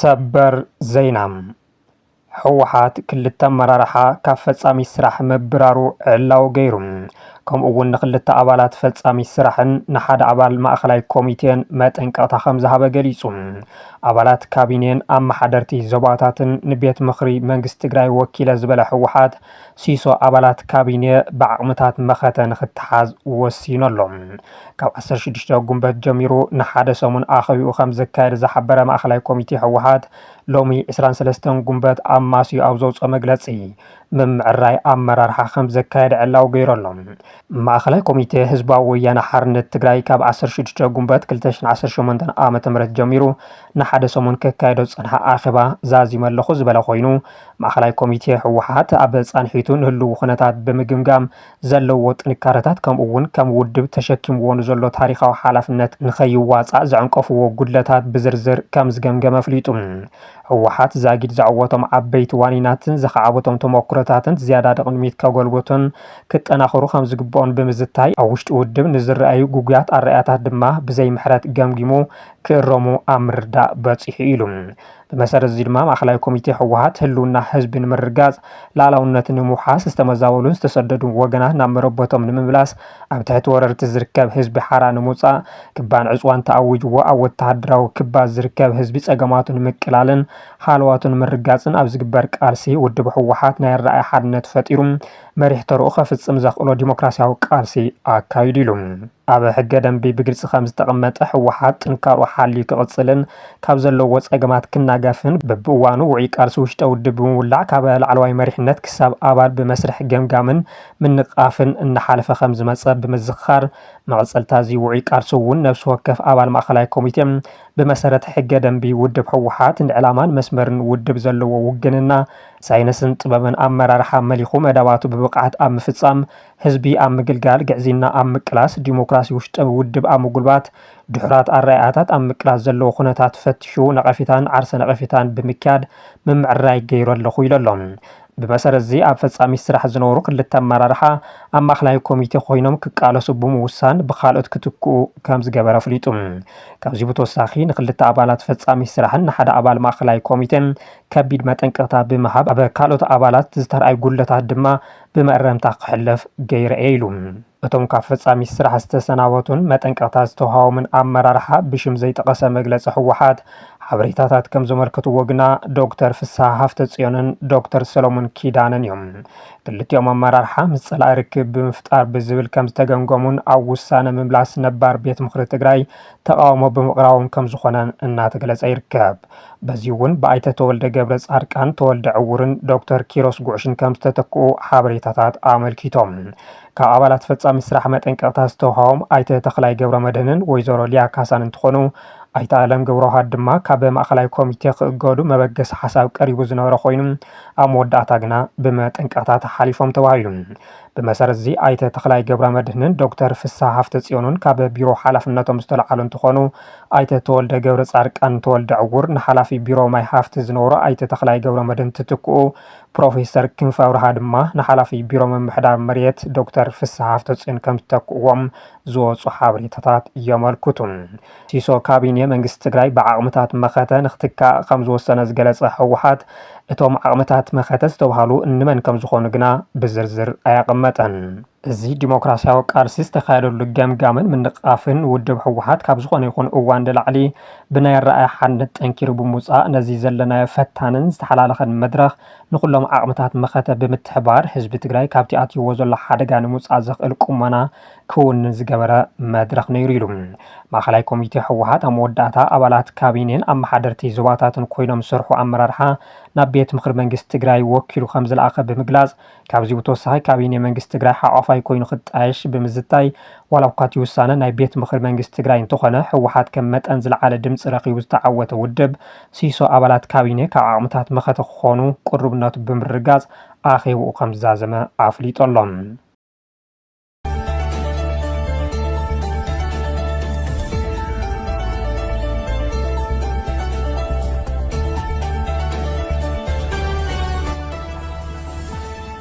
ሰበር ዜና። ህወሓት ክልተ ኣመራርሓ ካብ ፈጻሚ ስራሕ ምብራሩ ዕላዊ ገይሩ። ከምኡ እውን ንክልተ ኣባላት ፈጻሚ ስራሕን ንሓደ ኣባል ማእኸላይ ኮሚቴን መጠንቀቕታ ከም ዝሃበ ገሊጹ። ኣባላት ካቢኔን ኣመሓደርቲ ዞባታትን ንቤት ምኽሪ መንግስቲ ትግራይ ወኪለ ዝበለ ህወሓት፣ ሲሶ ኣባላት ካቢኔ ብዓቕምታት መኸተ ንክተሓዝ ወሲኑ ኣሎ። ካብ ዓሰርተ ሽዱሽተ ጉንበት ጀሚሩ ንሓደ ሰሙን ኣኸቢኡ ከም ዘካየደ ዝሓበረ ማእኸላይ ኮሚቴ ህወሓት፣ ሎሚ ዕስራን ሰለስተን ጉንበት ኣማስዩ ኣብ ዘውፅኦ መግለፂ፣ ምምዕራይ ኣመራርሓ ከም ዘካየደ ዕላዊ ገይሩ ኣሎ። ማእኸላይ ኮሚቴ ህዝባዊ ወያነ ሓርነት ትግራይ ካብ ዓሰርተ ሽዱሽተ ጉንበት ክልተ ሽሕን ዓሰርተ ሸሞንተን ዓመተ ምህረት ጀሚሩ ንሓደ ሰሙን ከካየዶ ዝፀንሐ ኣኼባ ዛዚመ ኣለኹ ዝበለ ኮይኑ፣ ማእኸላይ ኮሚቴ ህወሓት ኣብ ፃንሒቱ ንህልው ኩነታት ብምግምጋም፣ ዘለዎ ጥንካረታት ከምኡ እውን ከም ውድብ ተሸኪምዎ ንዘሎ ታሪኻዊ ሓላፍነት ንኸይዋፃእ ዘዕንቀፍዎ ጉድለታት ብዝርዝር ከም ዝገምገመ ኣፍሊጡ። ህወሓት ዛጊድ ዘዕወቶም ዓበይቲ ዋኒናትን ዘኻዕበቶም ተመኩሮታትን ዝያዳ ንቕድሚት ከጎልብቱን ክጠናኸሩ ከም ዝግብኦን ብምዝታይ፣ ኣብ ውሽጢ ውድብ ንዝረኣዩ ጉጉያት ኣረኣእያታት ድማ ብዘይ ምሕረት ገምጊሙ ክእረሙ ኣብ ምርዳእ በፂሑ ኢሉ። ብመሰረት እዚ ድማ ማእኸላይ ኮሚቴ ህወሓት ህልውና ህዝቢ ንምርግጋፅ፣ ላዕላውነት ንምውሓስ፣ ዝተመዛበሉን ዝተሰደዱን ወገናት ናብ መረበቶም ንምምላስ፣ ኣብ ትሕቲ ወረርቲ ዝርከብ ህዝቢ ሓራ ንምውፃእ፣ ክባን ዕፅዋን ተኣዊጅዎ ኣብ ወተሃደራዊ ክባ ዝርከብ ህዝቢ ጸገማቱ ንምቅላልን ሃለዋቱ ንምርጋፅን ኣብ ዝግበር ቃልሲ ውድብ ህወሓት ናይ ኣረኣእያ ሓድነት ፈጢሩ መሪሕ ተርኡ ከፍፅም ዘኽእሎ ዲሞክራሲያዊ ቃልሲ ኣካይዱ ኢሉ። ኣብ ሕገ ደንቢ ብግልፂ ከም ዝተቐመጠ ህወሓት ጥንካርኡ ሓልዩ ክቕፅልን ካብ ዘለዎ ጸገማት ክናገፍን በብእዋኑ ውዑይ ቃልሲ ውሽጠ ውድብ ብምውላዕ ካብ ላዕለዋይ መሪሕነት ክሳብ ኣባል ብመስርሕ ገምጋምን ምንቓፍን እናሓለፈ ከም ዝመጸ ብምዝኻር፣ መቐጸልታ እዚ ውዑይ ቃልሲ እውን ነብሲ ወከፍ ኣባል ማእኸላይ ኮሚቴ ብመሰረት ሕገ ደንቢ ውድብ ህወሓት ንዕላማን መስመርን ውድብ ዘለዎ ውግንና፣ ሳይንስን ጥበብን ኣመራርሓ መሊኹ መደባቱ ብብቕዓት ኣብ ምፍጻም፣ ህዝቢ ኣብ ምግልጋል፣ ግዕዝይና ኣብ ምቅላስ፣ ዲሞክራሲ ውሽጠ ውድብ ኣብ ምጉልባት፣ ድሑራት ኣረኣእያታት ኣብ ምቅላስ ዘለዎ ኩነታት ፈቲሹ ነቐፌታን ዓርሰ ነቐፌታን ብምክያድ ምምዕራይ ገይሩ ኣለኹ ኢሉ ኣሎ። ብመሰረት እዚ ኣብ ፈጻሚ ስራሕ ዝነበሩ ክልተ ኣመራርሓ ኣብ ማእኸላይ ኮሚቴ ኮይኖም ክቃለሱ ብምውሳን ብኻልኦት ክትክኡ ከም ዝገበረ ኣፍሊጡ። ካብዚ ብተወሳኺ ንክልተ ኣባላት ፈጻሚ ስራሕን ንሓደ ኣባል ማእኸላይ ኮሚቴን ከቢድ መጠንቀቕታ ብምሃብ ኣብ ካልኦት ኣባላት ዝተርኣዩ ጉድለታት ድማ ብመእረምታ ክሕለፍ ገይረ እየ ኢሉ። እቶም ካብ ፈጻሚ ስራሕ ዝተሰናበቱን መጠንቀቕታ ዝተውሃቦምን ኣመራርሓ ብሽም ዘይጠቐሰ መግለጺ ህወሓት ሓበሬታታት ከም ዘመልከትዎ ግና ዶክተር ፍስሃ ሃፍተጽዮንን ዶክተር ሰሎሞን ኪዳነን እዮም። ክልቲኦም ኣመራርሓ ምስ ጸላኢ ርክብ ብምፍጣር ብዝብል ከም ዝተገምገሙን ኣብ ውሳነ ምምላስ ነባር ቤት ምኽሪ ትግራይ ተቓውሞ ብምቕራቦም ከም ዝኾነን እናተገለጸ ይርከብ። በዚ እውን ብኣይተ ተወልደ ገብረ ጻድቃን ተወልደ ዕውርን ዶክተር ኪሮስ ጉዕሽን ከም ዝተተክኡ ሓበሬታታት ኣመልኪቶም። ካብ ኣባላት ፈጻሚ ስራሕ መጠንቀቕታ ዝተውሃቦም ኣይተ ተኽላይ ገብረ መድህንን ወይዘሮ ሊያ ካሳን እንትኾኑ፣ ኣይተ ኣለም ገብረውሃድ ድማ ካብ ማእኸላይ ኮሚቴ ክእገዱ መበገሲ ሓሳብ ቀሪቡ ዝነበረ ኮይኑ፣ ኣብ መወዳእታ ግና ብመጠንቀቕታ ተሓሊፎም ተባሂሉ። ብመሰረት እዚ ኣይተ ተኽላይ ገብረ መድህንን ዶክተር ፍስሃ ሃፍተ ጽዮንን ካብ ቢሮ ሓላፍነቶም ዝተለዓሉ እንትኾኑ፣ ኣይተ ተወልደ ገብረ ጻድቃን ተወልደ ዕውር ንሓላፊ ቢሮ ማይ ሃፍቲ ዝነበሩ ኣይተ ተኽላይ ገብረ መድህን ትትክኡ፣ ፕሮፌሰር ክንፈ ኣብርሃ ድማ ንሓላፊ ቢሮ ምምሕዳር መሬት ዶክተር ፍስሃ ሃፍተ ጽዮን ከም ዝተክእዎም ዝወፁ ሓበሬታታት የመልክቱ። ሲሶ ካቢኔ መንግስቲ ትግራይ ብዓቕምታት መኸተ ንክትካእ ከም ዝወሰነ ዝገለጸ ህወሓት፣ እቶም ዓቕምታት መኸተ ዝተብሃሉ እንመን ከም ዝኾኑ ግና ብዝርዝር ኣየቐመጠን። እዚ ዲሞክራሲያዊ ቃልሲ ዝተኻየደሉ ገምጋምን ምንቓፍን ውድብ ህወሓት ካብ ዝኾነ ይኹን እዋን ንላዕሊ ብናይ ኣረኣእያ ሓድነት ጠንኪሩ ብምውፃእ ነዚ ዘለናዮ ፈታንን ዝተሓላለኸን መድረኽ ንኹሎም ዓቕምታት መኸተ ብምትሕባር ህዝቢ ትግራይ ካብቲ ኣትይዎ ዘሎ ሓደጋ ንምውፃእ ዘኽእል ቁመና ክውንን ዝገበረ መድረኽ ነይሩ ኢሉ። ማእኸላይ ኮሚቴ ህወሓት ኣብ መወዳእታ ኣባላት ካቢኔን ኣመሓደርቲ ዞባታትን ኮይኖም ዝሰርሑ ኣመራርሓ ናብ ቤት ምኽሪ መንግስቲ ትግራይ ወኪሉ ከም ዝለኣኸ ብምግላፅ፣ ካብዚ ብተወሳኺ ካቢኔ መንግስቲ ትግራይ ሓቋፋይ ኮይኑ ክጣየሽ ብምዝታይ፣ ዋላ እኳ እቲ ውሳነ ናይ ቤት ምኽሪ መንግስቲ ትግራይ እንተኾነ፣ ህወሓት ከም መጠን ዝለዓለ ድምፂ ረኺቡ ዝተዓወተ ውድብ ሲሶ ኣባላት ካቢኔ ካብ ዓቕምታት መኸተ ክኾኑ ቅሩብነቱ ብምርጋፅ ኣኼብኡ ከም ዝዛዘመ ኣፍሊጡ ኣሎ።